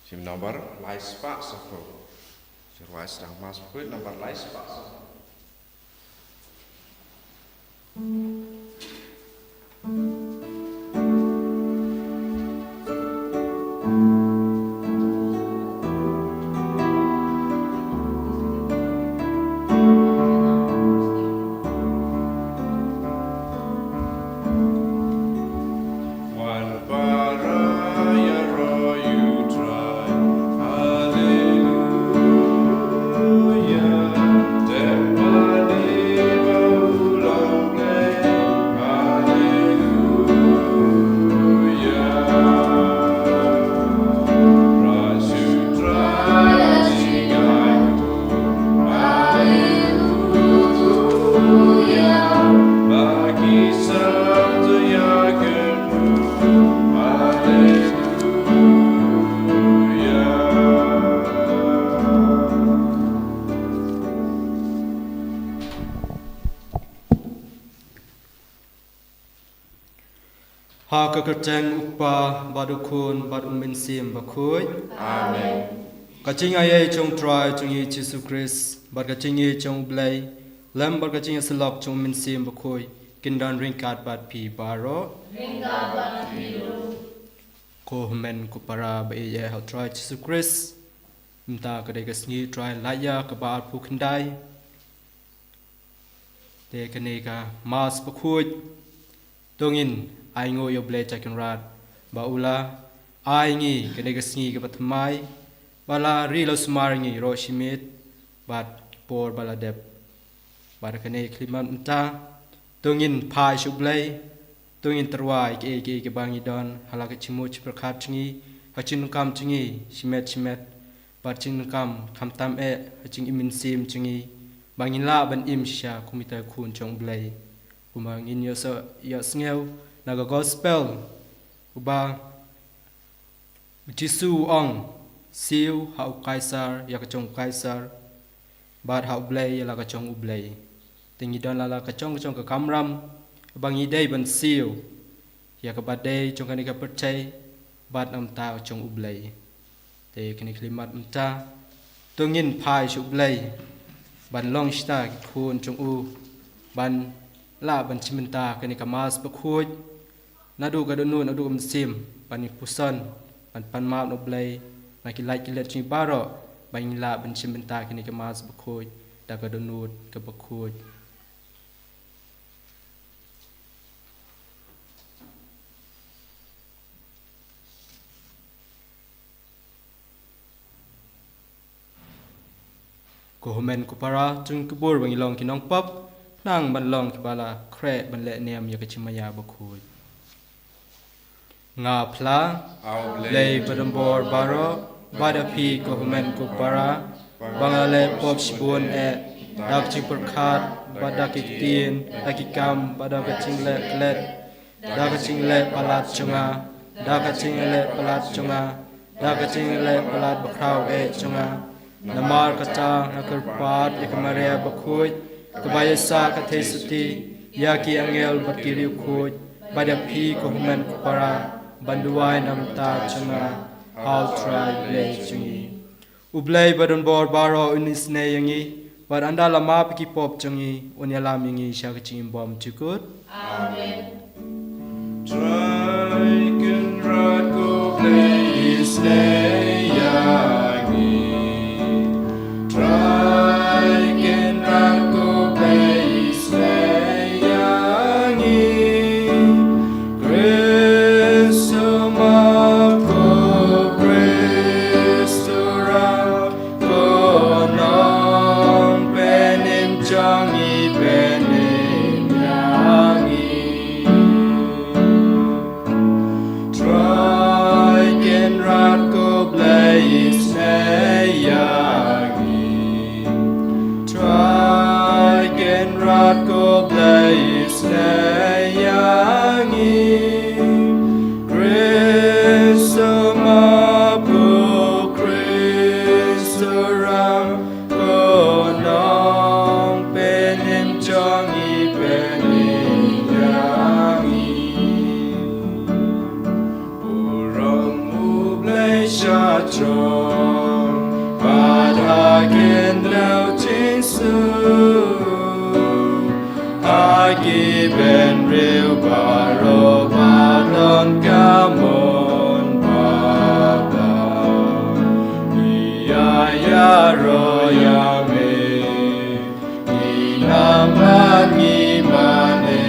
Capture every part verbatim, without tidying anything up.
Shim nambar lai spah saphew. Shu rwai sdang Mass Bakhuid nambar lai spah saphew. Ha ka kyrteng U Kpa, bad U Khun, bad U Mynsiem Bakhuid. Amen. Ka jingaiei jong U Trai jong ngi Jisu Khrist, bad ka jingïeit jong U Blei, lem bad ka jingïasyllok jong U Mynsiem Bakhuid, kin don ryngkat bad phi baroh. Ryngkat bad phi ruh. Ko hynmen ko para ba ïeit ha U Trai Jisu Khrist. Mynta ka dei ka sngi U Trai Lait Ïa kaba arphew khyndai. Te kane ka Mass Bakhuid, to ngin ainguh ïa U Blei Trai Kynrad ba u la ai ngi kane ka sngi kaba thymmai, ba la ri la sumar ngi baroh shi miet, bad por ba la dep. Bad kane ka khyllipmat mynta, to ngin phai sha U Blei, to ngin tyrwa ïa kiei kiei kiba ngi don, ha la ka jingmut jingpyrkhat jong ngi, ha ka jingdonkam jong ngi, shimet shimet, bad jingdonkam khamtam eh ha ka jingim mynsiem jong ngi, ba ngin lah ban im shisha kum kita ki khun jong U Blei. Kumba ngin ïoh sa, ïoh sngew na ka Gospel, uba U Jisu u ong, siew ha U Kaisar ïa ka jong U Kaisar, bad ha U Blei ïa la ka jong U Blei. Te ngi don la la ka jong ka jong ka kamram, ba ngi dei ban siew ïa kaba dei jong kane ka pyrthei, bad na ka bynta jong U Blei. Te kane ka khyllipmat mynta, to ngin phai sha U Blei, ban long shisha ki khun jong u, ban lah ban shim bynta kane ka Mass Bakhuid, naduh ka dohnud, naduh ka mynsiem, ban ïa puson, ban pan map na U Blei, na ki lait ki let jong ngi baroh, ba ngin lah ban shim bynta kane ka Mass Bakhuid, da ka dohnud kaba khuid. Ko hynmen ko para, to ngin kyrkhu ba ngin long ki nongpop, nang ban long kiba la khreh ban leh niam ïa ka jingmaïa bakhuid. Nga phla, Blei ba don bor baroh, bad ïa phi ko hynmen ko para, ba nga la leh pop shibun eh, da ka jingpyrkhat, bad da ki ktien, da ki kam, bad da ka jingleh klet, da ka jingleh palat jong nga, da ka jingleh palat jong nga, da ka jingleh palat bakhraw eh jong nga. Namar kata nga kyrpad ïa ka Maria bakhuid, kaba ïa sah ka theisotti, ïa ki angel bad ki riewkhuid, bad ïa phi ko hynmen ko para, ban duwai na ka bynta jong nga ha U Trai Blei jong ngi. U Blei ba don bor baroh un isynei ïa ngi, bad ynda la map ïa ki pop jong ngi, un ïalam ïa ngi sha ka jingim bymjukut. Amen. Trai Kynrad ko Blei isynei ïa ngi. Trai Kynrad ko Blei isynei ïa ngi. Khrist u map ko, Khrist u rah ko, Nongpynim jong ngi, pynim ïa ngi. Trai Kynrad ko Blei Bad ha khyndew jingsuk, ha ki bynriew baroh ba don ka mon babha, ngi ïaroh ïa me. Ngi nang bad ngi mane,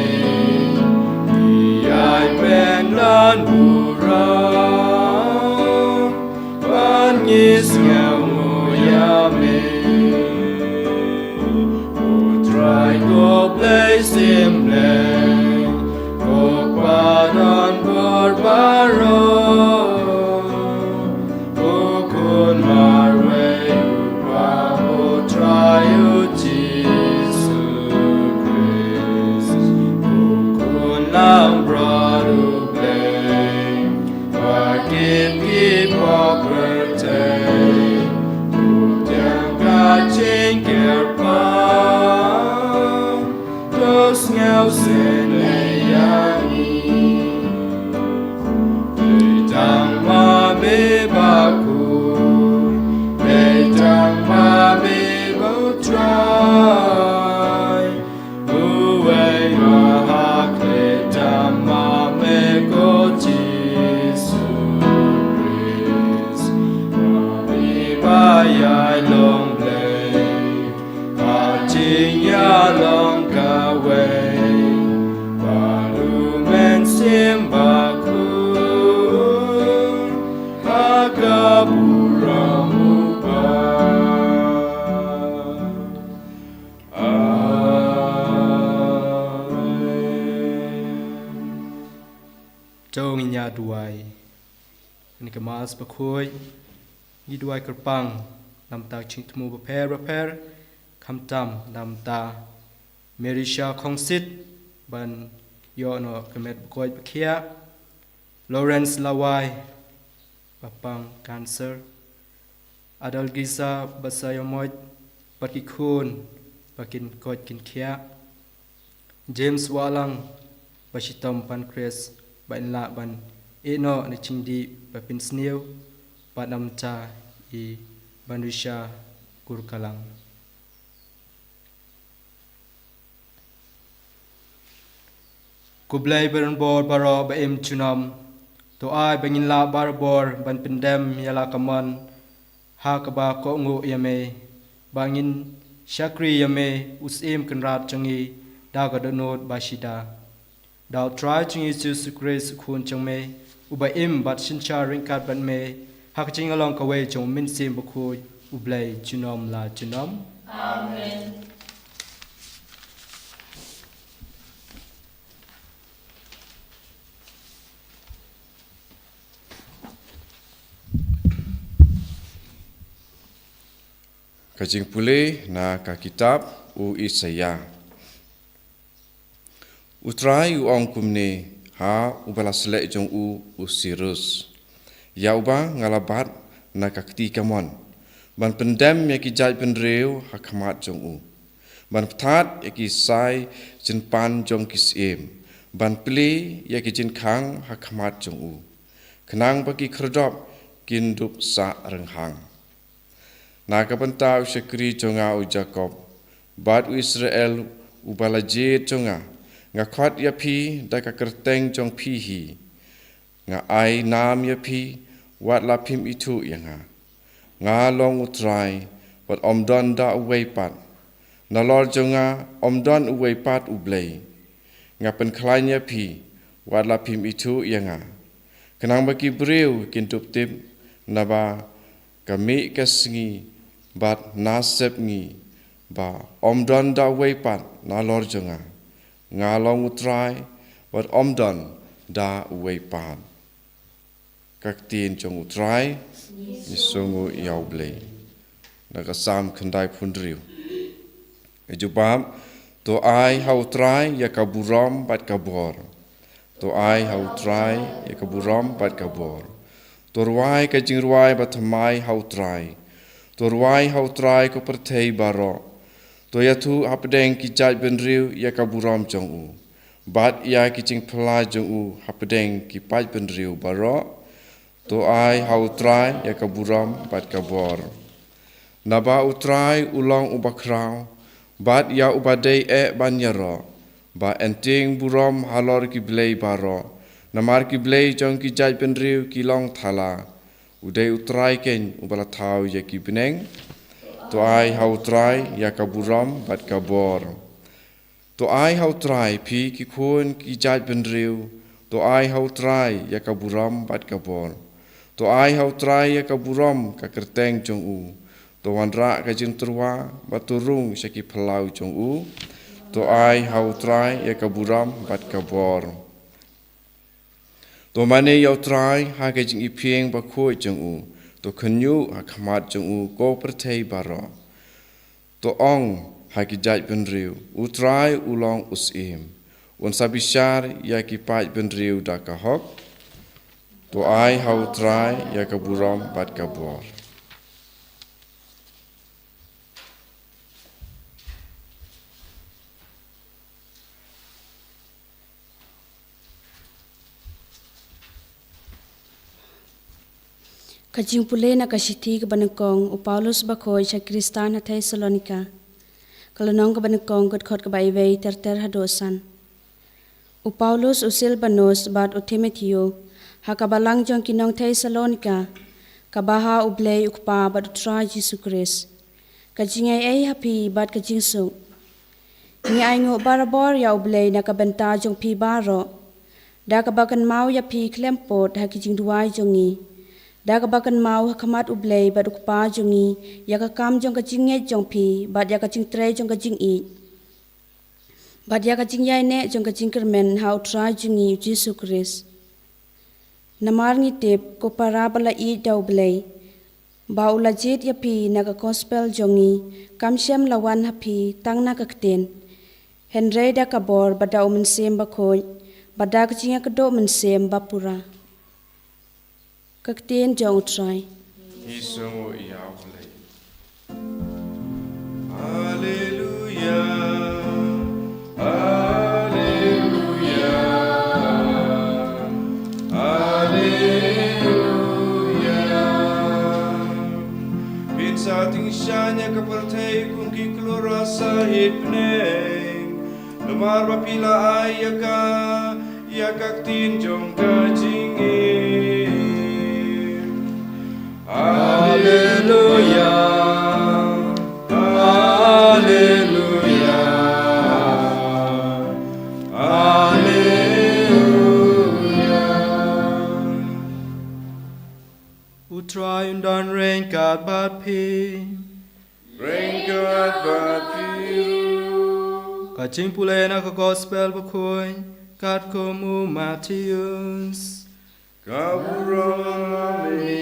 ngi ai pynban burom, bad ngi sngewnguh ïa me. Ko Trai ko Blei Synshar, ko Pa don bor baroh, ko Khun marwei u Kpa, ko Trai u Jisu Khrist, ko Khun langbrot u Blei, ba kit ki pyrthei, ko Trai ka jingkyrpad, to sngewsynei ïa ngi. Dei tang ma me bakhuid, dei tang ma me ba u Trai, uwei ba hak, dei tang ma me ko Jisu Khrist, ma me ba ïai long Blei, ba jingïalong kawei, bad u Mynsiem Bakhuid, ha ka burom u Kpa. Amen. To ngin ïa duwai. Kane ka Mass bakhuid ngi duwai kyrpang namar ka jingthmu bapher bapher, khamtam namar Mary Shah Khongsit ban ïoh noh ka met bakoit bakhiah, Lawrence Lawai ba pang cancer, Adalgisa Basaiawmoit bad ki khun ba kin koit kin khiah, James Wahlang ba shitom pancreas ba in lah ban ïeh noh na ka jingdih ba pynsniew, bad namar i Banrisha Kurkalang. Ko Blei baroh baroh ba im junom, to ai ba ngin lah barabor ban pyndem ïa la ka mon ha kaba kohnguh ïa me, ba ngin shakri ïa me, u Syiem Kynrad jong ngi, da ka dohnud ba shida. Da u Trai jong ngi Jisu Khrist u Khun jong me, uba im bad synshar ryngkat bad me ha ka jinglong kawei jong u Mynsiem Bakhuid, U Blei junom la junom. Amen. Ka jingpule na ka kitab u Isaïah. U Trai u ong kumne ha uba la sleh jong u u Sirus, ïa uba nga la bat na ka kti kamon, ban pyndem ïa ki jaitbynriew ha khmat jong u, ban pynthad ïa ki sai jingpan jong ki syiem, ban plie ïa ki jingkhang ha khmat jong u, khnang ba ki khyrdop kin dup sah rynghang. Na ka bynta u shakri jong nga u Jakob, bad u Israel uba la jied jong nga, nga khot ïa phi da ka kyrteng jong phi hi. Nga ai nam ïa phi, wat la phim ithuh ïa nga. Nga long u Trai, bad ym don da uwei pat. Nalor jong nga ym don uwei pat u Blei. Nga pynkhlaiñ ïa phi, wat la phim ithuh ïa nga. Khnang ba ki briew kin dup tip naba ka mih ka sngi bad na sepngi, ba ym don da uwei pat nalor jong nga. Nga long u Trai, bad ym don da uwei pat. Ka ktien jong u Trai. Ngi sngewnguh ïa u Blei. Na ka Salm khyndaiphew hynriew. Ka jubab: To ai ha u Trai ïa ka burom bad ka bor. To ai ha u Trai ïa ka burom bad ka bor. To rwai ka jingrwai bathymmai ha u Trai. To rwai ha u Trai, ko pyrthei baroh. To ïathuh hapdeng ki jaitbynriew ïa ka burom jong u, bad ïa ki jingphylla jong u hapdeng ki paidbynriew baroh. To ai ha U Trai ïa ka burom bad ka bor. Naba U Trai u long uba khraw, bad ïa uba dei eh ban ïaroh. Ba enting burom halor ki blei baroh, namar ki blei jong ki jaitbynriew ki long thala. U dei U Trai keiñ uba la thaw ïa ki bneng. To ai ha U Trai ïa ka burom bad ka bor. To ai ha U Trai, phi ki khun ki jaitbynriew. To ai ha U Trai ïa ka burom bad ka bor. To ai ha U Trai ïa ka burom, ka kyrteng jong u. To wanrah ka jingtyrwa bad to rung sha ki phyllaw jong u. To ai ha U Trai ïa ka burom bad ka bor. To mane ïa U Trai ha ka jingiphieng bakhuid jong u. To khynñiuh ha khmat jong u ko pyrthei baroh. To ong ha ki jaitbynriew, U Trai u long u syiem. Un sa bishar ïa ki paidbynriew da ka hok. To ai ha U Trai ïa ka burom bad ka bor. Ka jingpule na ka shithi kaba nyngkong u Paulus bakhuid sha Khristan ha Thessalonika. Ka lynnong kaba nyngkong, ka dkhot kaba iwei ter ter haduh san. U Paulus, u Silbanus bad u Timotheo, ha ka balang jong ki nong Thessalonika, kaba ha U Blei U Kpa bad U Trai Jisu Khrist. Ka jingaiei ha phi bad ka jingsuk. Ngi ainguh barabor ïa U Blei na ka bynta jong phi baroh, da kaba kynmaw ïa phi khlem pud ha ki jingduwai jong ngi, da kaba kynmaw ha khmat U Blei bad U Kpa jong ngi ïa ka kam jong ka jingngeit jong phi bad ïa ka jingtrei jong ka jingïeit, bad ïa ka jingïaineh jong ka jingkyrmen ha U Trai jong ngi U Jisu Khrist. Namar ngi tip, ko para ba la ïeit da U Blei, ba u la jied ïa phi na ka gospel jong ngi, kam shym la wan ha phi tang na ka ktien, hynrei da ka bor bad da U Mynsiem Bakhuid, bad da ka jingïakdup mynsiem ba pura. Ka ktien jong U Trai. Ngi sngewnguh ïa U Blei. Haleluya, haleluya, haleluya. Phin sa tyngshaiñ ïa ka pyrthei kum ki klur ha sahit bneng, namar ba phi la ai ïa ka, ïa ka ktien jong ka jingim. Haleluya, haleluya, haleluya. U Trai un don ryngkat bad phi. Ryngkat bad phi ruh. Ka jingpule na ka gospel bakhuid katkum u Mathaios. Ka burom ïa me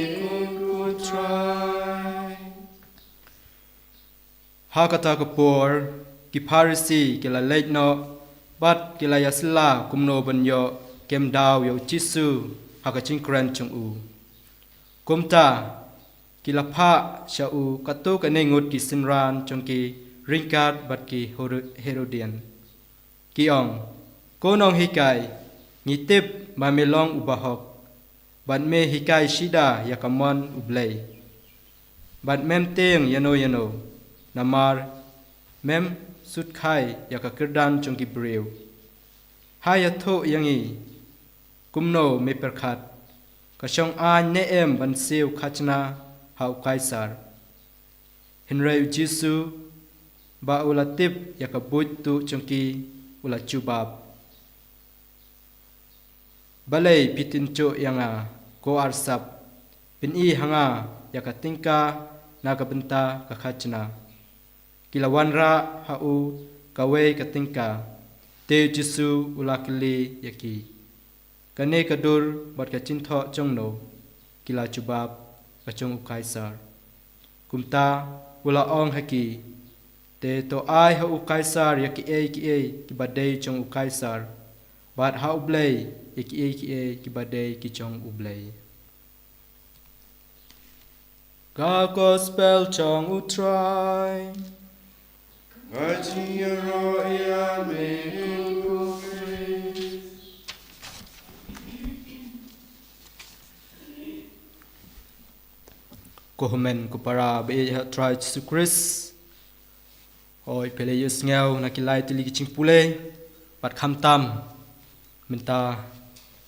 ko Trai. Ha kata ka por, ki Pharisi ki la leit noh, bad ki la ïasylla kumno ban ïoh kem daw ïa u Jisu ha ka jingkren jong u. Kumta, ki la phah sha u katto katne ngut ki synran jong ki ryngkat bad ki Hero-, Herodian. Ki ong, ko nonghikai, ngi tip ba me long u bahok, bad me hikai shida ïa ka mon U Blei. Bad mem tieng ïano ïano, namar mem sut khai ïa ka kyrdan jong ki briew. Ha ïathuh ïa ngi, kumno me pyrkhat, ka shong aiñ ne em ban siew khajna ha u Kaisar? Hynrei u Jisu, ba u la tip ïa ka buit tuh jong ki, u la jubab, balei phi tynjuh ïa nga, ko arsap? Pyni ha nga ïa ka tyngka na ka bynta ka khajna. Ki la wanrah ha u kawei ka tyngka. Te u Jisu u la kylli ïa ki, kane ka dur bad ka jingthoh jong no? Ki la jubab, ka jong u Kaisar. Kumta u la ong ha ki, te to ai ha u Kaisar ïa kiei kiei kiba dei jong u Kaisar, bad ha U Blei ïa kiei kiei kiba dei ki jong U Blei. Ka gospel jong U Trai. Ka jingïaroh ïa me ko Khrist. Ko hynmen ko para ba ïeit ha u Trai Jisu Khrist. Hooid, phi la ïohsngew na ki lai tylli ki jingpule, bad khamtam mynta,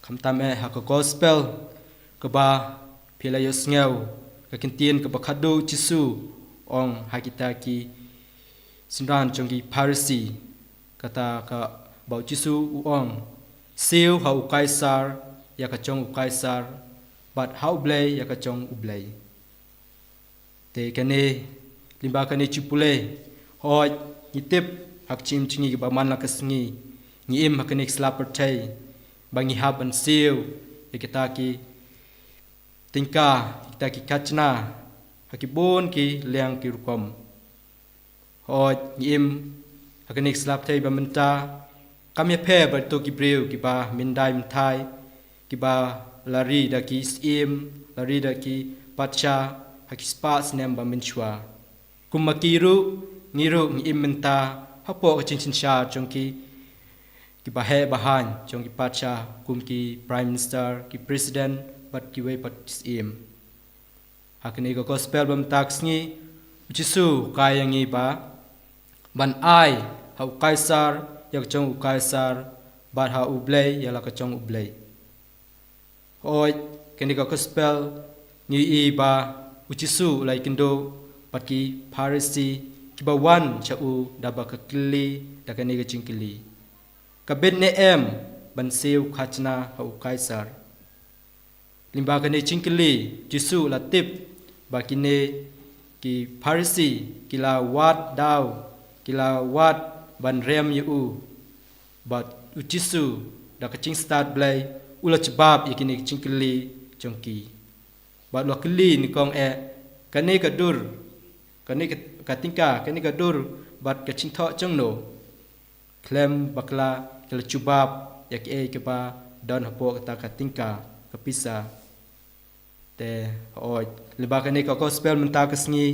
khamtam eh ha ka gospel kaba phi la ïohsngew, ka ktien kaba khadduh Jisu u ong ha kita ki synran jong ki Pharisi, kata kaba u Jisu u ong: Siew ha u Kaisar ïa ka jong u Kaisar, bad ha U Blei ïa ka jong U Blei. Te kane, lyngba kane ka jingpule, hooid, ngi tip ha ka jingim jong ngi kaba man la ka sngi, ngi im ha kane ka sla pyrthei ba ngi hap ban siew ïa kita ki tyngka, kita ki khajna, ha ki bun ki liang ki rukom. Hooid, ngi im ha kane ka sla pyrthei ba mynta, kam ïapher bad kito ki briew kiba myndai mynthai, kiba la ri da ki syiem, la ri da ki patsha ha ki spah snem ba mynshuwa. Kum ma ki ruh, ngi ruh ngi im mynta hapoh ka jingsynshar jong ki, kiba heh ba haiñ jong ki patsha, kum ki Prime Minister, ki President, bad kiwei pat ki syiem. Ha kane ka gospel ba mynta ka sngi, u Jisu u hikai ïa ngi ba ban ai ha u Kaisar ïa ka jong u Kaisar, bad ha U Blei ïa la ka jong U Blei. Hooid, kane ka gospel ngi ïohi ba u Jisu u la ïakynduh bad ki Pharisi kiba wan sha u da ba ka kylli, da kane ka jingkylli: Ka bit ne em ban siew khajna ha u Kaisar? Lyngba kane ka jingkylli, Jisu u la tip ba kine ki Pharisi ki la wad daw, ki la wad ban rem ïa u. Bad u Jisu, da ka jingstad Blei, u la jubab ïa kine ki jingkylli jong ki. Bad u la kylli nyngkong eh: Kane ka dur, kane ka, ka tyngka, kane ka dur bad ka jingthoh jongno? Khlem bakla ki la jubab ïa kiei kiba don hapoh kata ka tyngka, ka pisa. Te hooid, lyngba kane ka gospel mynta ka sngi,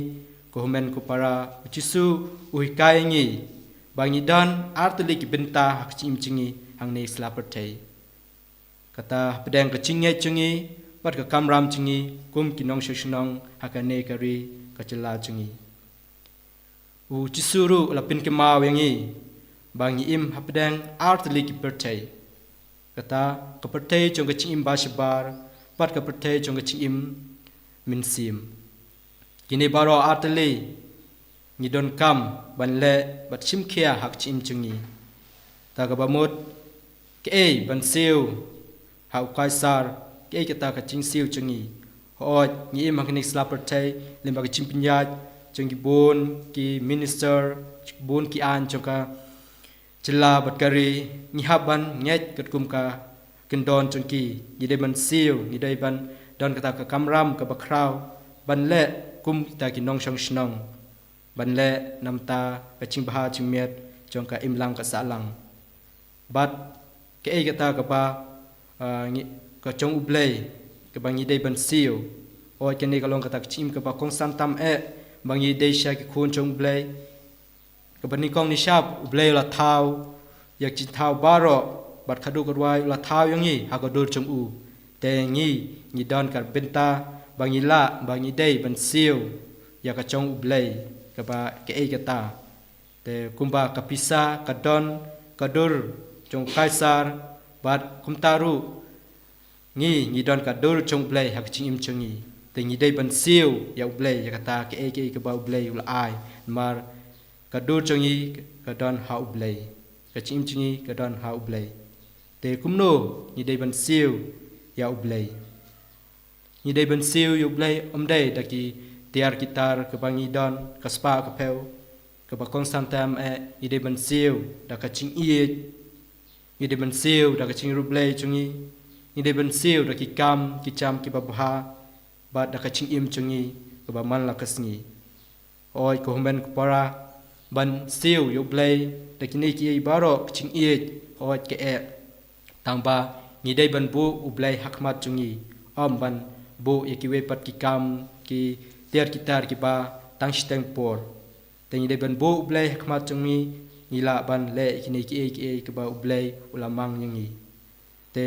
ko hynmen ko para, u Jisu u hikai ïa ngi ba ngi don artylli ki bynta ha ka jingim jong ngi hangne sla pyrthei. Kata hapdeng ka jingngeit jong ngi bad ka kamram jong ngi kum ki nongshong shnong ha kane ka ri, ka jylla jong ngi. U Jisu ruh u la pynkynmaw ïa ngi ba ngi im hapdeng artylli ki pyrthei. Kata ka pyrthei jong ka jingim ba shabar bad ka pyrthei jong ka jingim mynsiem. Kine baroh artylli ngi donkam ban leh bad shim khia ha ka jingim jong ngi. Ta kaba mut, kaei ban siew ha u Kaisar, kaei kata ka jingsiew jong ngi? Hooid, ngi im ha kane ka sla pyrthei lyngba ka jingpynïaid jong ki bun ki minister, bun ki aiñ jong ka jylla bad ka ri, ngi hap ban ngeit katkum ka kyndon jong ki. Ngi dei ban siew, ngi dei ban don kata ka kamram kaba khraw ban leh kum kita ki nongshong shnong, ban leh namar ka jingbha jingmiat jong ka imlang ka sahlang. Bad kaei kata kaba, ah, ngi, ka jong U Blei kaba ngi dei ban siew? Hooid, kane ka long kata ka jingim kaba kongsan tam eh ba ngi dei sha ki khun jong U Blei. Kaba nyngkong nyngshap U Blei u la thaw ïa ka jingthaw baroh, bad khadduh khadwai u la thaw ïa ngi ha ka dur jong u. Te ngi, ngi don ka bynta ba ngi lah, ba ngi dei ban siew ïa ka jong U Blei, kaba kaei kata. Te kumba ka pisa ka don ka dur jong u Kaisar, bad kumta ruh ngi, ngi don ka dur jong U Blei ha ka jingim jong ngi. Te ngi dei ban siew ïa U Blei ïa kata kaei kaei kaba U Blei u la ai. Namar ka dur jong ngi ka don ha U Blei, ka jingim jong ngi ka don ha U Blei. Te kumno ngi dei ban siew ïa U Blei? Ngi dei ban siew ïa U Blei ym dei da ki tiar ki tar kaba ngi don, ka spah ka phew, kaba kongsan tam eh. Ngi dei ban siew da ka jingïeit, ngi dei ban siew da ka jingïarap Blei jong ngi, ngi dei ban siew da ki kam ki jam kiba bha, bad da ka jingim jong ngi kaba man la ka sngi. Hooid, ko hynmen ko para, ban siew ïa U Blei da kine kiei baroh ka jingïeit, hooid, ka eh. Tangba ngi dei ban buh U Blei ha khmat jong ngi, ym ban buh ïa kiwei pat ki kam, ki tiar ki tar kiba tang shiteng por. Te ngi dei ban buh U Blei ha khmat jong ngi, ngi lah ban leh ïa kine kiei kiei kaba U Blei u la mang ïa ngi. Te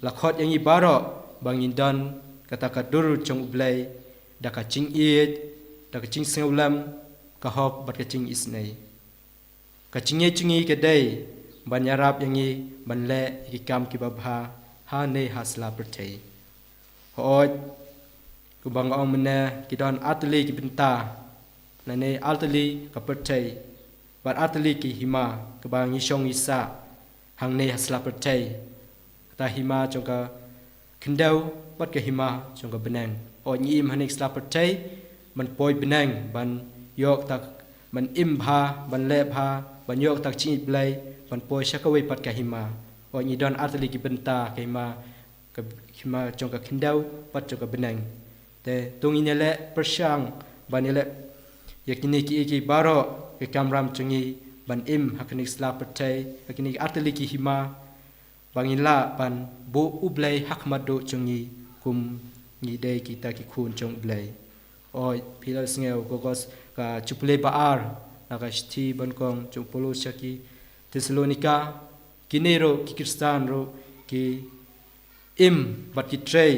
la khot ïa ngi baroh ba ngin don kata ka dur jong U Blei, da ka jingïeit, da ka jingsngewlem, ka hok bad ka jingisynei. Ka jingïeit jong ngi ka dei ban ïarap ïa ngi ban leh ïa ki kam kiba bha hangne ha sla pyrthei. Hooid, kumba nga ong mynne, ki don artylli ki bynta, lane artylli ka pyrthei, bad artylli ki hima kaba ngi shong ngi sah hangne ha sla pyrthei. Kata hima jong ka khyndew bad ka hima jong ka bneng. Hooid, ngi im hangne sla pyrthei ban poi bneng, ban ïoh kata, ban im bha, ban leh bha, ban ïoh kata ka jingïeit Blei, ban poi sha kawei pat ka hima. Hooid, ngi don artylli ki bynta, ka hima, ka hima jong ka khyndew bad jong ka bneng. Te to ngin ïaleh pyrshang ban ïaleh ïa kine kiei kiei baroh ki kamram jong ngi ban im ha kane ka sla pyrthei, ha kine artylli ki hima, ba ngin lah ban buh U Blei ha khmat duh jong ngi kum ngi dei kita ki khun jong U Blei. Hooid, phi la sngew ka kos, ka chapter ba ar na ka shithi ba nyngkong jong u Paulus sha ki Thessalonika, kine ruh ki Khristan ruh ki im bad ki trei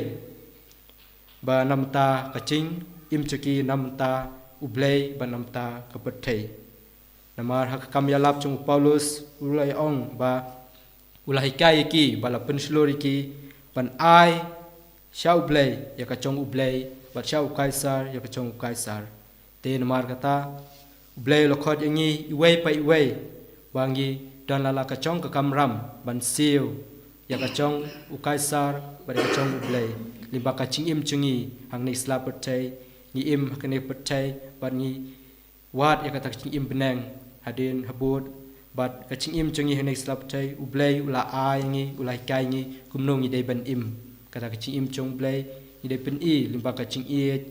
ba namar ka jingim jong ki namar U Blei, ba namar ka pyrthei. Namar ha ka kam ïalap jong u Paulus u la ong ba u la hikai ïa ki, ba la pynshlur ïa ki ban ai sha U Blei ïa ka jong U Blei, bad sha u Kaisar ïa ka jong u Kaisar. Te namar kata, U Blei u la khot ïa ngi iwei pa iwei ba ngi don la la ka jong ka kamram ban siew ïa ka jong u Kaisar bad ïa ka jong U Blei. Lyngba ka jingim jong ngi hangne sla pyrthei, ngi im ha kane pyrthei bad ngi wad ïa kata ka jingim bneng hadien habud, bad ka jingim jong ngi hangne sla pyrthei, U Blei u la ai ngi, u la hikai ngi kumno ngi dei ban im. Kata ka jingim jong U Blei ngi dei pyni lyngba ka jingïeit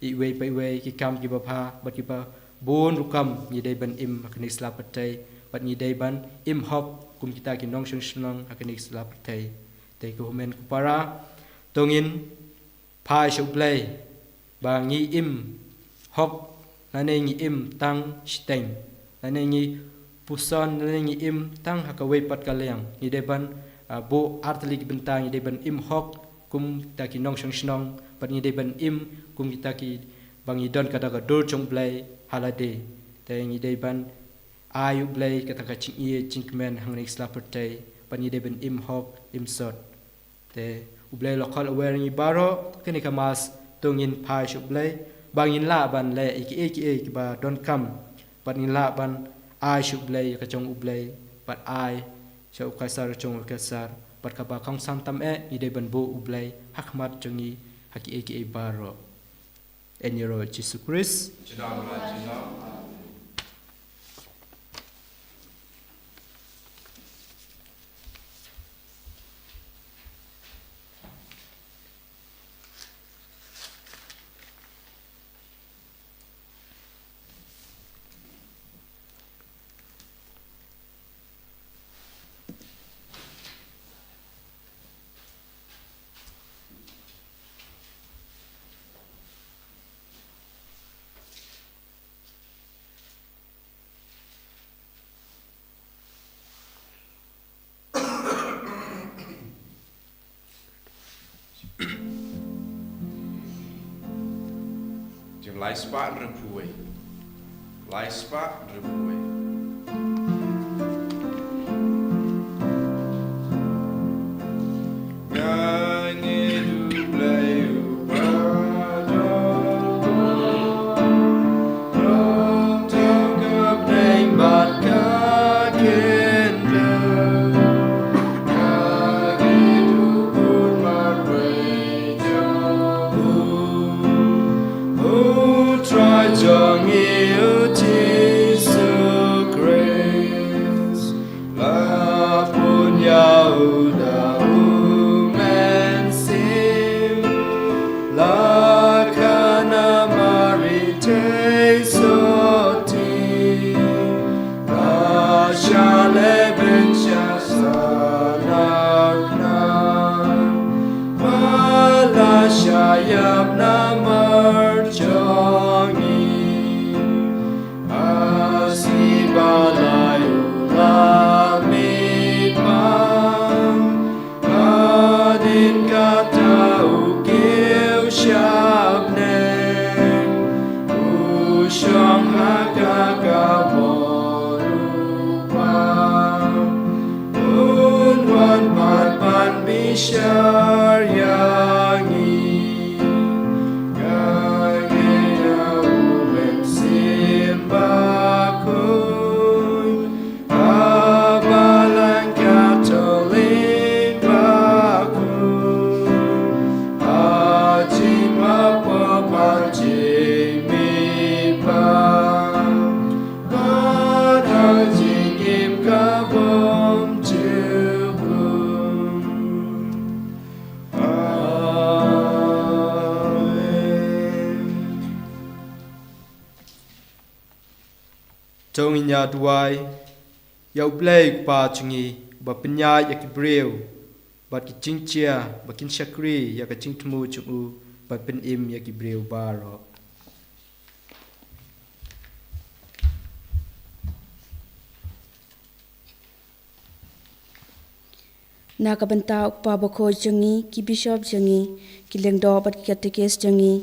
iwei pa iwei, ki kam kiba bha bad kiba bun rukom ngi dei ban im ha kane sla pyrthei, bad ngi dei ban im hok kum kita ki nongshong shnong ha kane sla pyrthei. Te ko hynmen ko para, to ngin phai sha U Blei ba ngi im hok, lane ngi im tang shiteng, lane ngi puson, lane ngi im tang ha kawei pat ka liang. Ngi dei ban, ah, buh artylli ki bynta, ngi dei ban im hok kum kita ki nongshong shnong, bad ngi dei ban im kum kita ki, ba ngi don kata ka dur jong U Blei ha lade. Te ngi dei ban ai U Blei kata ka jingïeit jingkmen hangne sla pyrthei, bad ngi dei ban im hok im sot. Te U Blei u la khot lawei ngi baroh kane ka Mass, to ngin phai sha U Blei ba ngin lah ban leh ïa kiei kiei kiba donkam, bad ngin lah ban ai sha U Blei ïa ka jong U Blei, bad ai sha u Kaisar ka jong u Kaisar, bad kaba kongsan tam eh ngi dei ban buh U Blei ha khmat jong ngi ha kiei kiei baroh. Ïa u Jisu Khrist. Jong lai spah hynriewphew wei. Lai spah hynriewphew wei. Nga ngeit U Blei uba don, don tang ka bneng bad ka khyndew. Nga ngeit U Khun marwei jong u, U Trai jong ngi U Jisu Khrist, la pun ïa u da U Mynsiem, la kha na Mari theisotti, la shah leh beiñ sha salar khnang, bad la shah ïap namar jong ngi. Shong ha ka ka bor u Kpa, un wan pat ban bishar ïa ngi. Ka ngi ïa u Mynsiem Bakhuid, Balang Katholik bakhuid, ha jingmap pop ha jingmihpat, bad ha jingim ka bym jukut. Amen. To ngin ïa duwai. Ïa U Blei U Kpa jong ngi, uba pynïaid ïa ki briew bad ki jingjia, ba kin shakri ïa ka jingthmu jong u, bad pynim ïa ki briew baroh. Na ka bynta U Kpa Bakhuid jong ngi, ki bishop jong ngi, ki lyngdoh bad ki katekis jong ngi,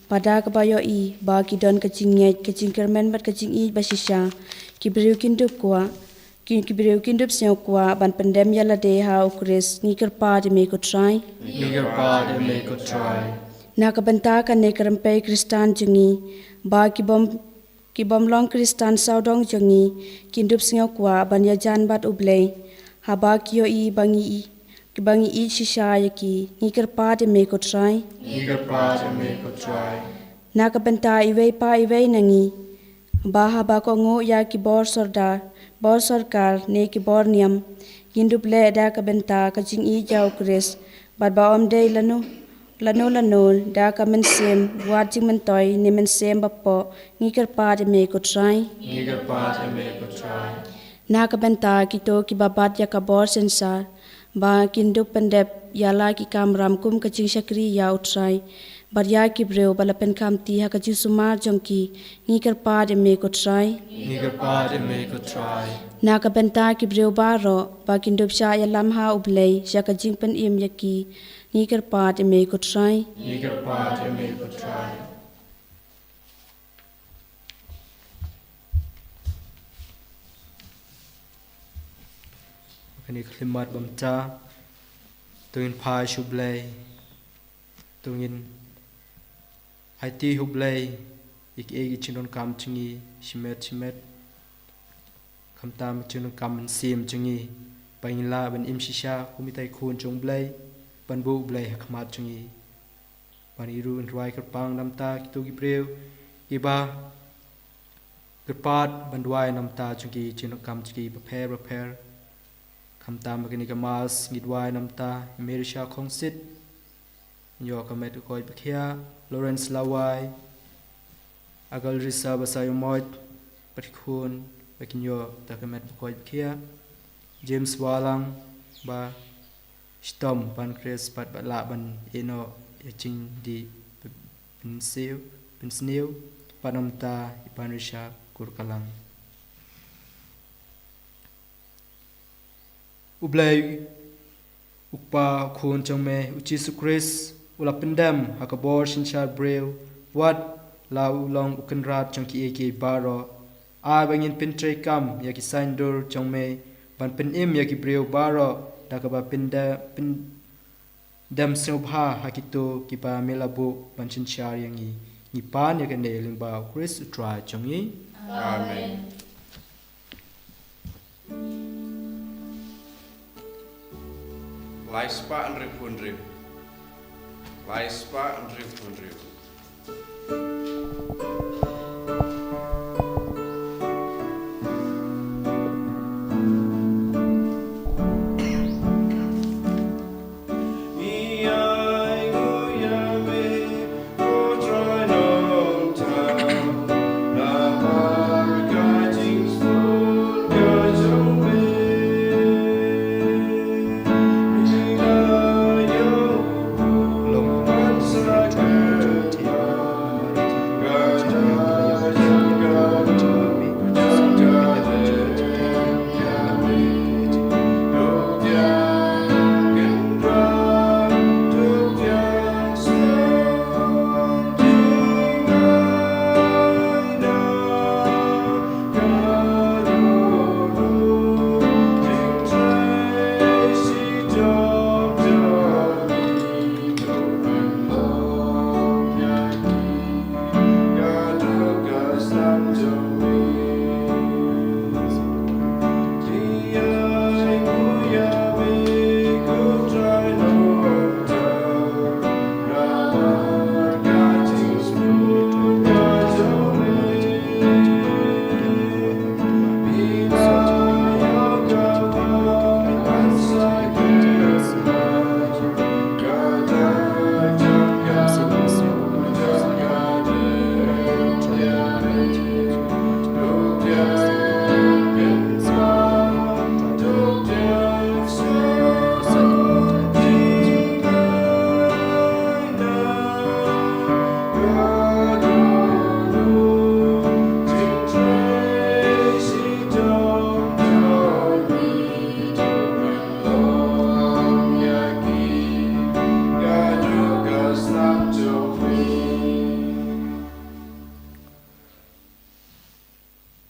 bad da kaba ïohi ba ki don ka jingngeit, ka jingkyrmen bad ka jingïeit ba shisha, ki briew kin dup kwah, ki, ki briew kin dup sngew kwah ban pyndem ïa lade ha U Khrist. Ngi kyrpad ïa me ko Trai. Ngi kyrpad ïa me ko Trai. Na ka bynta kane ka rympei Khristan jong ngi, ba ki bym, ki bym long Khristan sawdong jong ngi, kin dup sngew kwah ban ïajan bad U Blei, haba ki ïohi ba ngi, ba ngi ïeit shisha ïa ki. Ngi kyrpad ïa me ko Trai. Ngi kyrpad ïa me ko Trai. Na ka bynta iwei pa iwei na ngi, ba haba kohnguh ïa ki bor sordar, bor sorkar ne ki bor niam, kin dup leh da ka bynta ka jingïeit ïa U Khrist, bad ba ym dei lano lano lano, da ka mynsiem wat jingmyntoi ne mynsiem ba poh. Ngi kyrpad ïa me ko Trai. Ngi kyrpad ïa me ko Trai. Na ka bynta kito kiba bat ïa ka bor synshar, ba kin dup pyndep ïa la ki kamram kum ka jingshakri ïa U Trai, bad ïa ki briew ba la pynkhamti ha ka jingsumar jong ki, ngi kyrpad ïa me ko Trai. Ngi kyrpad ïa me ko Trai. Na ka bynta ki briew baroh, ba kin dup shah ïalam ha U Blei sha ka jingpynim ïa ki, ngi kyrpad ïa me ko Trai. Ngi kyrpad ïa me ko Trai. Kane ka khlieh mat bymta, to ngin phai sha U Blei, to ngin aiti ha U Blei ïa kiei ki jingdonkam jong ngi shimet shimet. Khamtam ka jingdonkam mynsiem jong ngi, ba ngin lah ban im shisha kum itai khun jong U Blei, ban buh U Blei ha khmat jong ngi. Bad ngi ruh ngin rwai kyrpang namar kito ki briew kiba kyrpad ban duwai namar jong ki jingdonkam jong ki bapher bapher. Khamtam ha kane ka Mass ngi duwai namar i Mary Shah Khongsit. Ngi ïoh ka met ka koit bakhiah, Lawrence Lawai, Agal Risa Basaiawmoit, bad ki khun, ba kin ïoh da ka met ka koit bakhiah, James Walang, ba shitom Pancreas bad ba lah ban ïehnoh ïa jingdih pynsniew, pynsniew, bad namar i Panrisha Kurkalang. U Blei, U Kpa, U Khun jong me, U Jisu Khrist, u la pyndem ha ka bor synshar briew, wat la u long u kynrad jong kiei kiei baroh. Ai ba ngin pyntreikam ïa ki saiñdur jong me, ban pynim ïa ki briew baroh, da kaba pynde-, pyn-, dem sngewbha ha kito kiba me la buh ban synshar ïa ngi. Ngi pan ïa kane lyngba U Khrist U Trai jong ngi. Amen. Lai spah hynriewphew hynriew. Lai spah hynriewphew hynriew.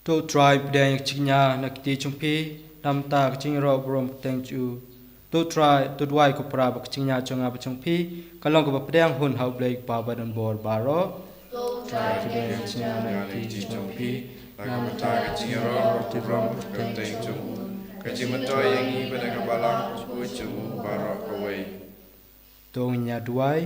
To U Trai pdiang ïa ka jingïa na ki kti jong phi, namar ka jingïaroh burom kyrteng jong u. To U Trai, to duwai ko para ba ka jingïa jong nga bad jong phi ka long kaba pdiang hun ha U Blei Kpa badonbor baroh. To U Trai pdiang ïa ka jingïa na ki kti jong phi, namar ka jingïaroh burom kyrteng jong u. Ka jingmyntoi ïa ngi bad ïa ka balang jong u baroh kawei. To ngin ïa duwai.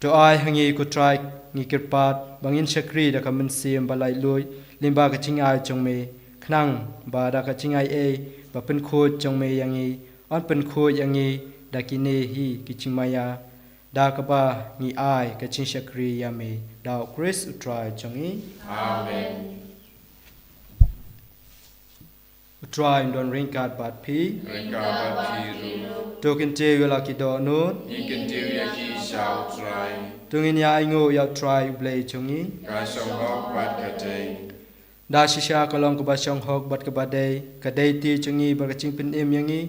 To ai ha ngi ko Trai, ngi kyrpad ba ngin shakri da ka mynsiem ba laitluid lyngba ka jingai jong me, khnang ba da ka jingai ei ba pynkhuid jong me ïa ngi, yn pynkhuid ïa ngi da kine hi ki jingmaïa, da kaba ngi ai ka jingshakri ïa me, da U Khrist U Trai jong ngi. Amen. U Trai un don ryngkat bad phi. Ryngkat bad phi ruh. To kyntiew ïa la ki dohnud. Ngi kyntiew ïa ki sha U Trai. To ngin ïa ainguh ïa U Trai U Blei jong ngi. Ka shong hok bad ka dei. Da shisha ka long kaba shong hok bad kaba dei, ka dei ti jong ngi bad ka jingpynim ïa ngi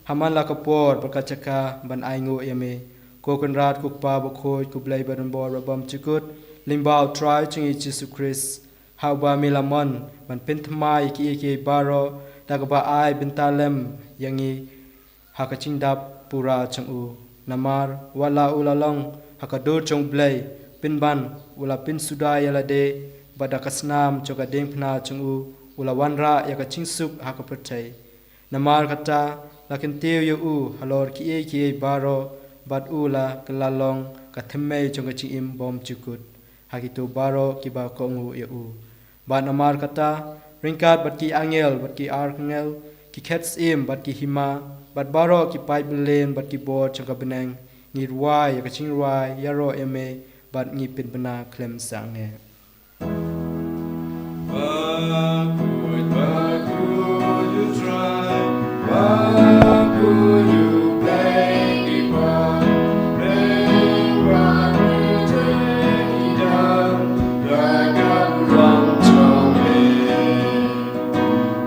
ha man la ka por bad ka jaka ban ainguh ïa me, ko Kynrad, ko Kpa bakhuid, ko Blei badonbor babymjukut, lyngba U Trai jong ngi Jisu Khrist. Ha uba me la mon ban pynthymmai ïa kiei kiei baroh da kaba ai bynta lem ïa ngi ha ka jingdap pura jong u. Namar wat la u la long ha ka dur jong U Blei, pynban u la pynsuda ïa lade, bad da ka snam jong ka diengphna jong u u la wanrah ïa ka jingsuk ha ka pyrthei. Namar kata, la kyntiew ïa u halor kiei kiei baroh, bad u la kylla long ka thymmei jong ka jingim bymjukut ha kito baroh kiba kohnguh ïa u. Bad namar kata, ryngkat bad ki angel bad ki archangel, ki khet syiem bad ki hima, bad baroh ki paid byllieng bad ki bor jong ka bneng, ngi rwai ïa ka jingrwai ïaroh ïa me, bad ngi pynbna khlem sangeh.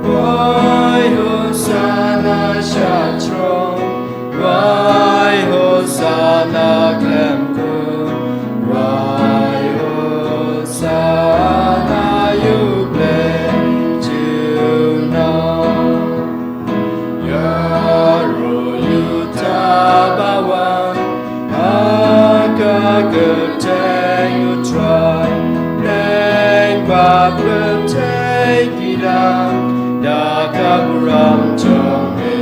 Wai Hosanna sha throne, wai Hosanna khlem kut, wai Hosanna ïa U Blei junom. Ïaroh ïa uta ba wan ha ka kyrteng U Trai, bneng bad pyrthei ki dang da ka burom jong me.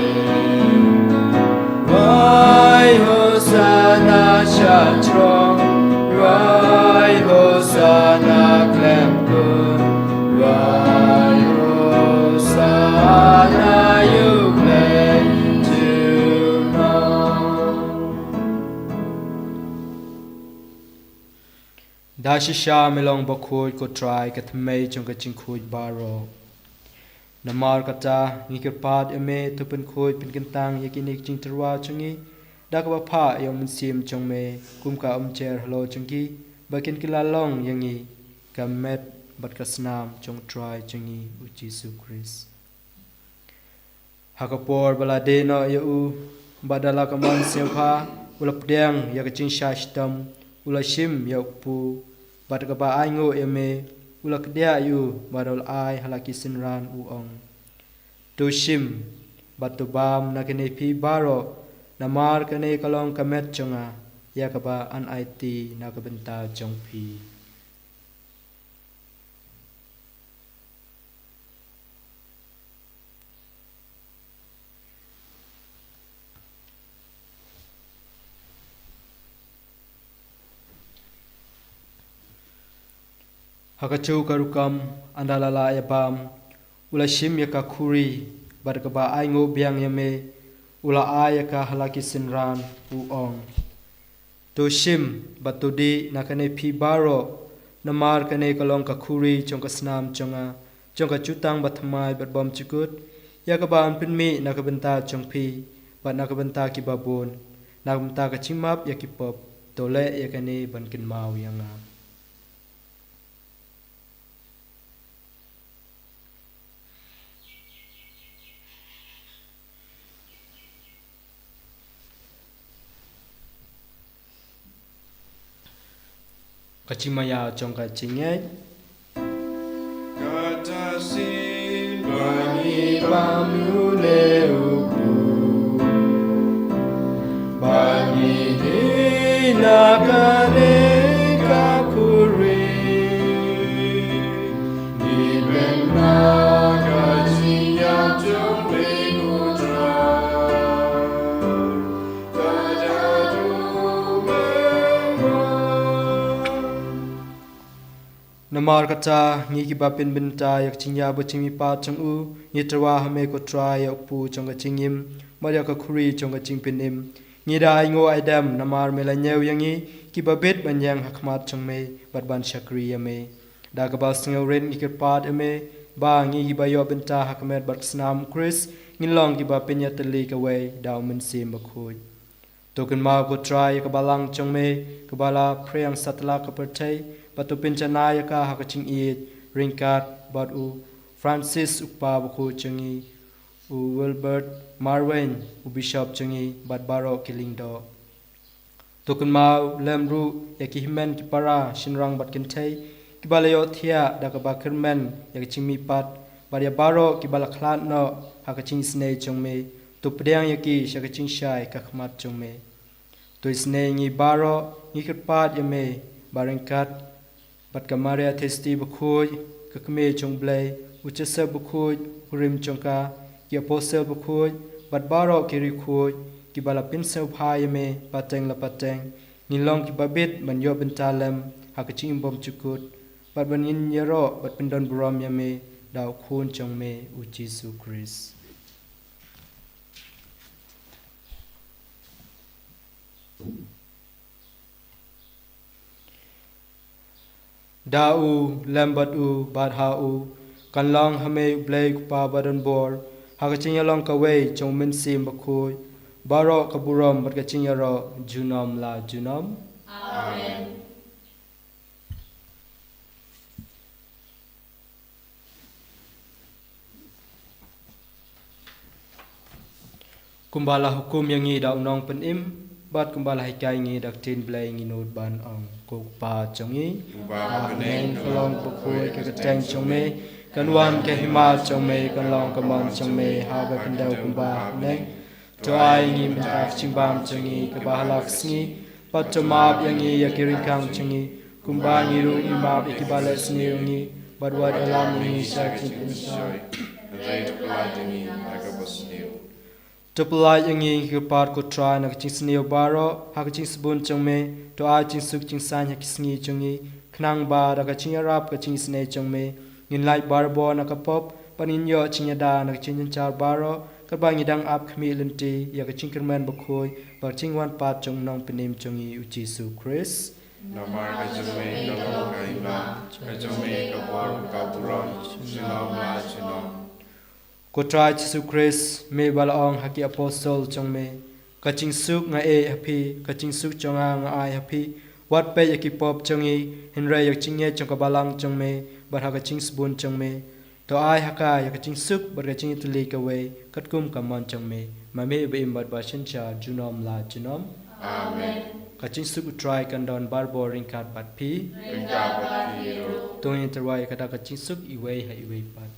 Wai Hosanna sha throne, wai Hosanna khlem kut, wai Hosanna ïa U Blei junom. Da shisha me long bakhuid ko Trai, ka thymmei jong ka jingkhuid baroh. Namar kata, ngi kyrpad ïa me, to pynkhuid pynkyntang ïa kine ki jingtyrwa jong ngi da kaba phah ïa U Mynsiem jong me kum ka umjer halor jong ki, ba kin kylla long ïa ngi ka met bad ka snam jong U Trai jong ngi U Jisu Khrist. Ha ka por ba la die noh ïa u, bad da la ka mon sngewbha, u la pdiang ïa ka jingshah shitom, u la shim ïa u kpu, bad kaba ainguh ïa me, u la kdiah ïa u, bad u la ai ha la ki synran, u ong: To shim bad to bam na kane phi baroh, namar kane ka long ka met jong nga, ïa kaba yn aiti na ka bynta jong phi. Ha kajuh ka rukom, ynda la lah ïa bam, u la shim ïa ka khuri, bad kaba ainguh biang ïa me, u la ai ïa ka ha la ki synran, u ong: To shim bad to dih na kane phi baroh, namar kane ka long ka khuri jong ka snam jong nga, jong ka jutang bathymmai bad bymjukut, ïa kaba yn pynmih na ka bynta jong phi, bad na ka bynta kiba bun, na ka bynta ka jingmap ïa ki pop. To leh ïa kane ban kynmaw ïa nga. Ka jingmaïa jong ka jingngeit. Lam une u ku. Bad ngi hi na kane ka khuri. Ngi bynta ka jingïap jong me ko Trai. Ka jadu me. Namar kata, ngi kiba pynbynta ïa ka jingïap bad jingmihpat jong u, ngi tyrwa ha me ko Trai ïa u kpu jong ka jingim, bad ïa ka khuri jong ka jingpynim. Ngi da ainguh aidem, namar me la ñiew ïa ngi, kiba bit ban ïeng ha khmat jong me, bad ban shakri ïa me. Da kaba sngewrit ngi kyrpad ïa me, ba ngi kiba ïoh bynta ha ka met bad ka snam u Khrist, ngin long kiba pynïatylli kawei, da u Mynsiem Bakhuid. To kynmaw ko Trai ïa ka balang jong me, kaba la phriang satlak ka pyrthei, bad to pynjanai ïa ka ha ka jingïeit, ryngkat bad u Francis u kpa bakhuid jong ngi, u Wilbert Marwein, u bishop jong ngi, bad baroh ki lyngdoh. To kynmaw lem ruh ïa ki hynmen ki para, shynrang bad kynthei, kiba la ïohthiah da kaba kyrmen ïa ka jingmihpat, bad ïa baroh kiba la khlad noh ha ka jingisynei jong me, to pdiang ïa ki sha ka jingshai ka khmat jong me. To isynei ngi baroh, ngi kyrpad ïa me, ba ryngkat bad ka Maria Theisotti bakhuid, ka kmie jong u Blei, u Joseph bakhuid, u kurim jong ka, ki apostol bakhuid, bad baroh ki riewkhuid, kiba la pynsngewbha ïa me, pateng la pateng, ngin long kiba bit ban ïoh bynta lem ha ka jingim bymjukut, bad ban ngin ïaroh bad pyndonburom ïa me, da u Khun jong me, u Jisu Khrist. Da u, lem bad u, bad ha u, kan long ha me u Blei u Kpa badonbor, ha ka jingïalong kawei jong u Mynsiem Bakhuid, baroh ka burom bad ka jingïaroh, junom la junom. Amen. Kumba la hukum ïa ngi da u Nongpynim, bad kumba la hikai ngi da ka ktien Blei, ngi nud ban ong: Ko Kpa jong ngi, uba ha bneng, ka long bakhuid ka kyrteng jong me, kan wan ka hima jong me, kan long ka mon jong me ha ka khyndew kumba ha bneng. To ai ngi mynta ka jingbam jong ngi kaba ha la ka sngi, bad to map ïa ngi ïa ki ryngkang jong ngi, kumba ngi ruh ngi map ïa kiba leh sniew ïa ngi, bad wat ïalam ïa ngi sha ka jingpynshoi, hynrei to pyllait ïa ngi na kaba sniew. To pyllait ïa ngi, ngi kyrpad ko Trai, na ka jingsniew baroh ha ka jingsbun jong me, to ai jingsuk jingsaiñ ha ki sngi jong ngi, khnang ba da ka jingïarap ka jingisynei jong me, ngin lait barabor na ka pop, bad ngin ïoh jingïada na ka jingjynjar baroh, katba ngi dang ap khmih lynti ïa ka jingkyrmen bakhuid bad ka jingwan pat jong u Nongpynim jong ngi u Jisu Khrist. Namar ka jong me ka long ka hima, ka jong me ka bor, ka burom, junom la junom. Ko Trai Jisu Khrist, me ba la ong ha ki apostol jong me: Ka jingsuk nga ai ha phi, ka jingsuk jong nga nga ai ha phi. Wat peit ïa ki pop jong ngi, hynrei ïa ka jingngeit jong ka balang jong me, bad ha ka jingsbun jong me, to ai ha ka ïa ka jingsuk bad ka jingïatylli kawei, katkum ka mon jong me, ma me uba im bad ba synshar junom la junom. Amen. Ka jingsuk u Trai kan don barabor ryngkat bad phi. Ryngkat bad phi ruh. To ngin tyrwa ïa kata ka jingsuk iwei ha iwei pat.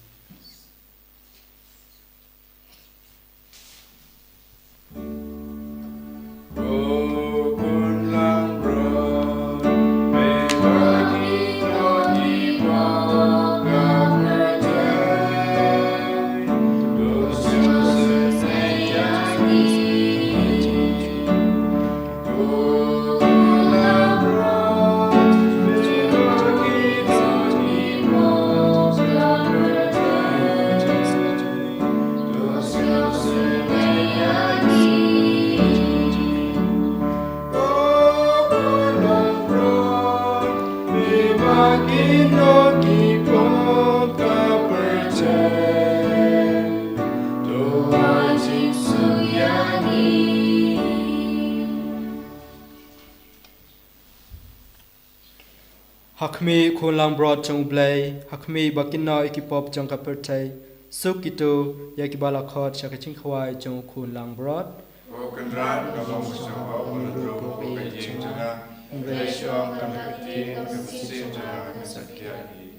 Ha khmih u Khun langbrot jong U Blei, ha khmih ba kynnoh ïa ki pop jong ka pyrthei, suk kito ïa kiba la khot sha ka jingkhawai jong u Khun langbrot. Ko Kynrad, ka long shuh ba un ruh ka ïing jong nga, hynrei shu ong tang ka ktien, ka mynsiem jong nga kan sa khiah hi.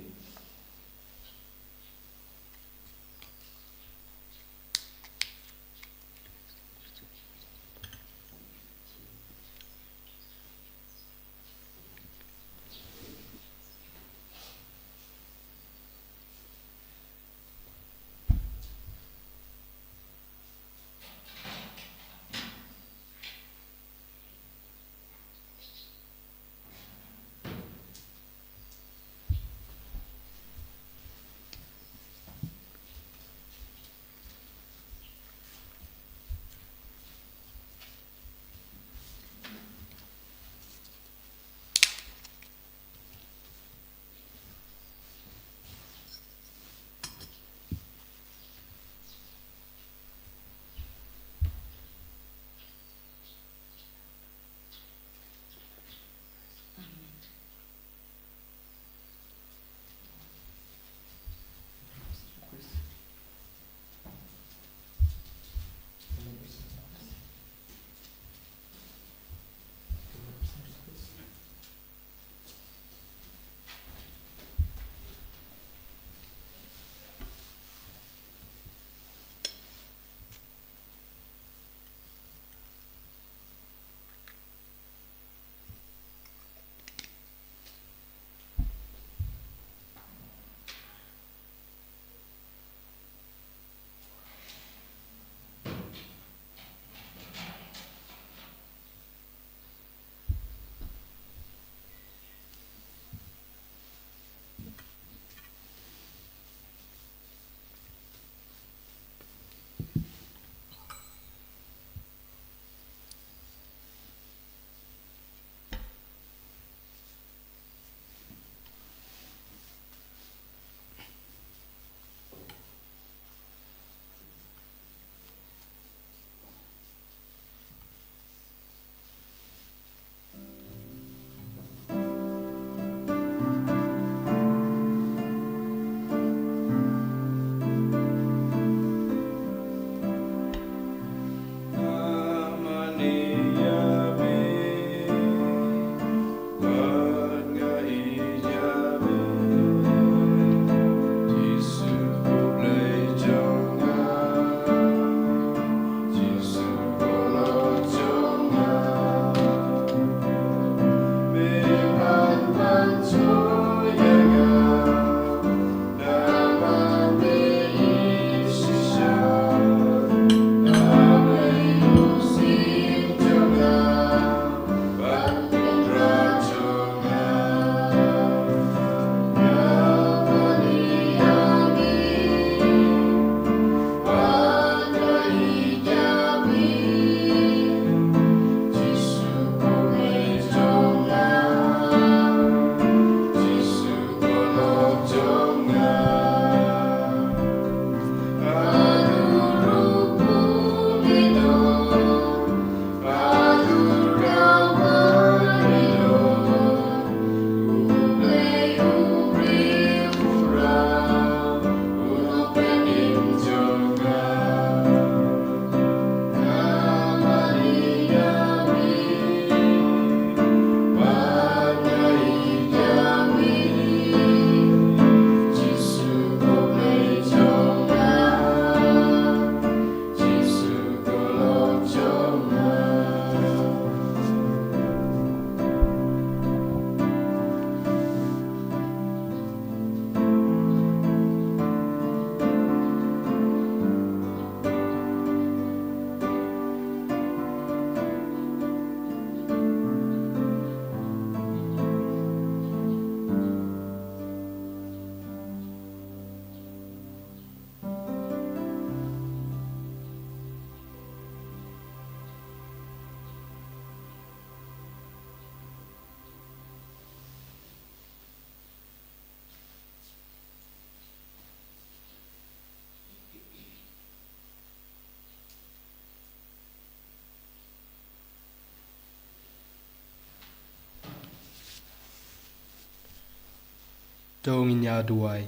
To ngin ïa duwai.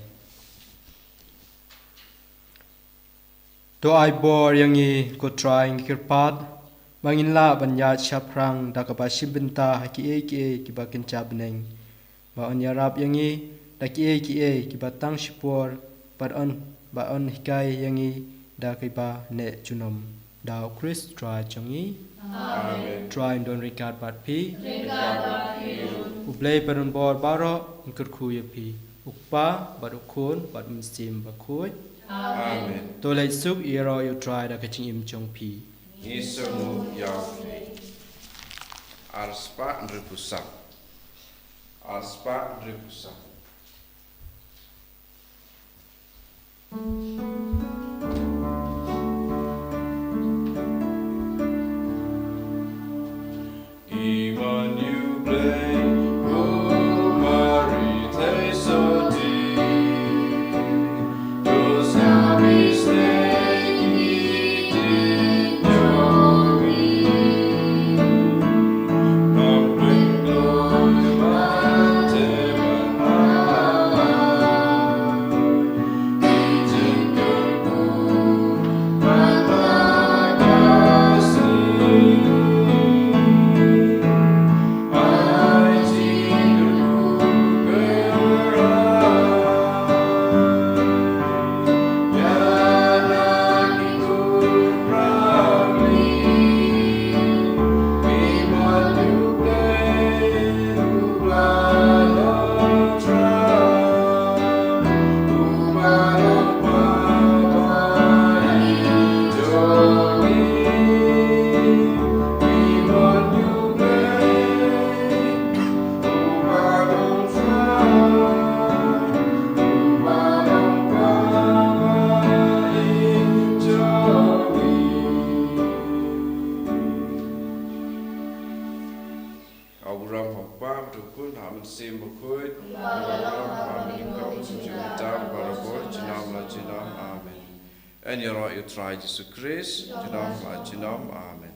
To ai bor ïa ngi, ko Trai, ngi kyrpad ba ngin lah ban ïaid shaphrang da kaba shim bynta ha kiei kiei kiba kynja bneng, ba yn ïarap ïa ngi da kiei kiei kiba tang shipor, bad yn, ba yn hikai ïa ngi da kiba neh junom. Da U Khrist Trai jong ngi. Amen. Trai un don ryngkat bad phi. Ryngkat bad phi. U Blei ba don bor baroh un kyrkhu ïa phi, U Kpa bad U Khun bad U Mynsiem Bakhuid. Amen. To leit suk ïaroh ïa U Trai da ka jingim jong phi. Ngi sngewbha ïa phi. Arspah hynriewphew san. Arspah hynriewphew san. Abraham hok pa, bad U Khun, bad U Mynsiem Bakhuid. Amen. Ïaroh ïa U Trai Jisu Khrist junom la junom. Amen.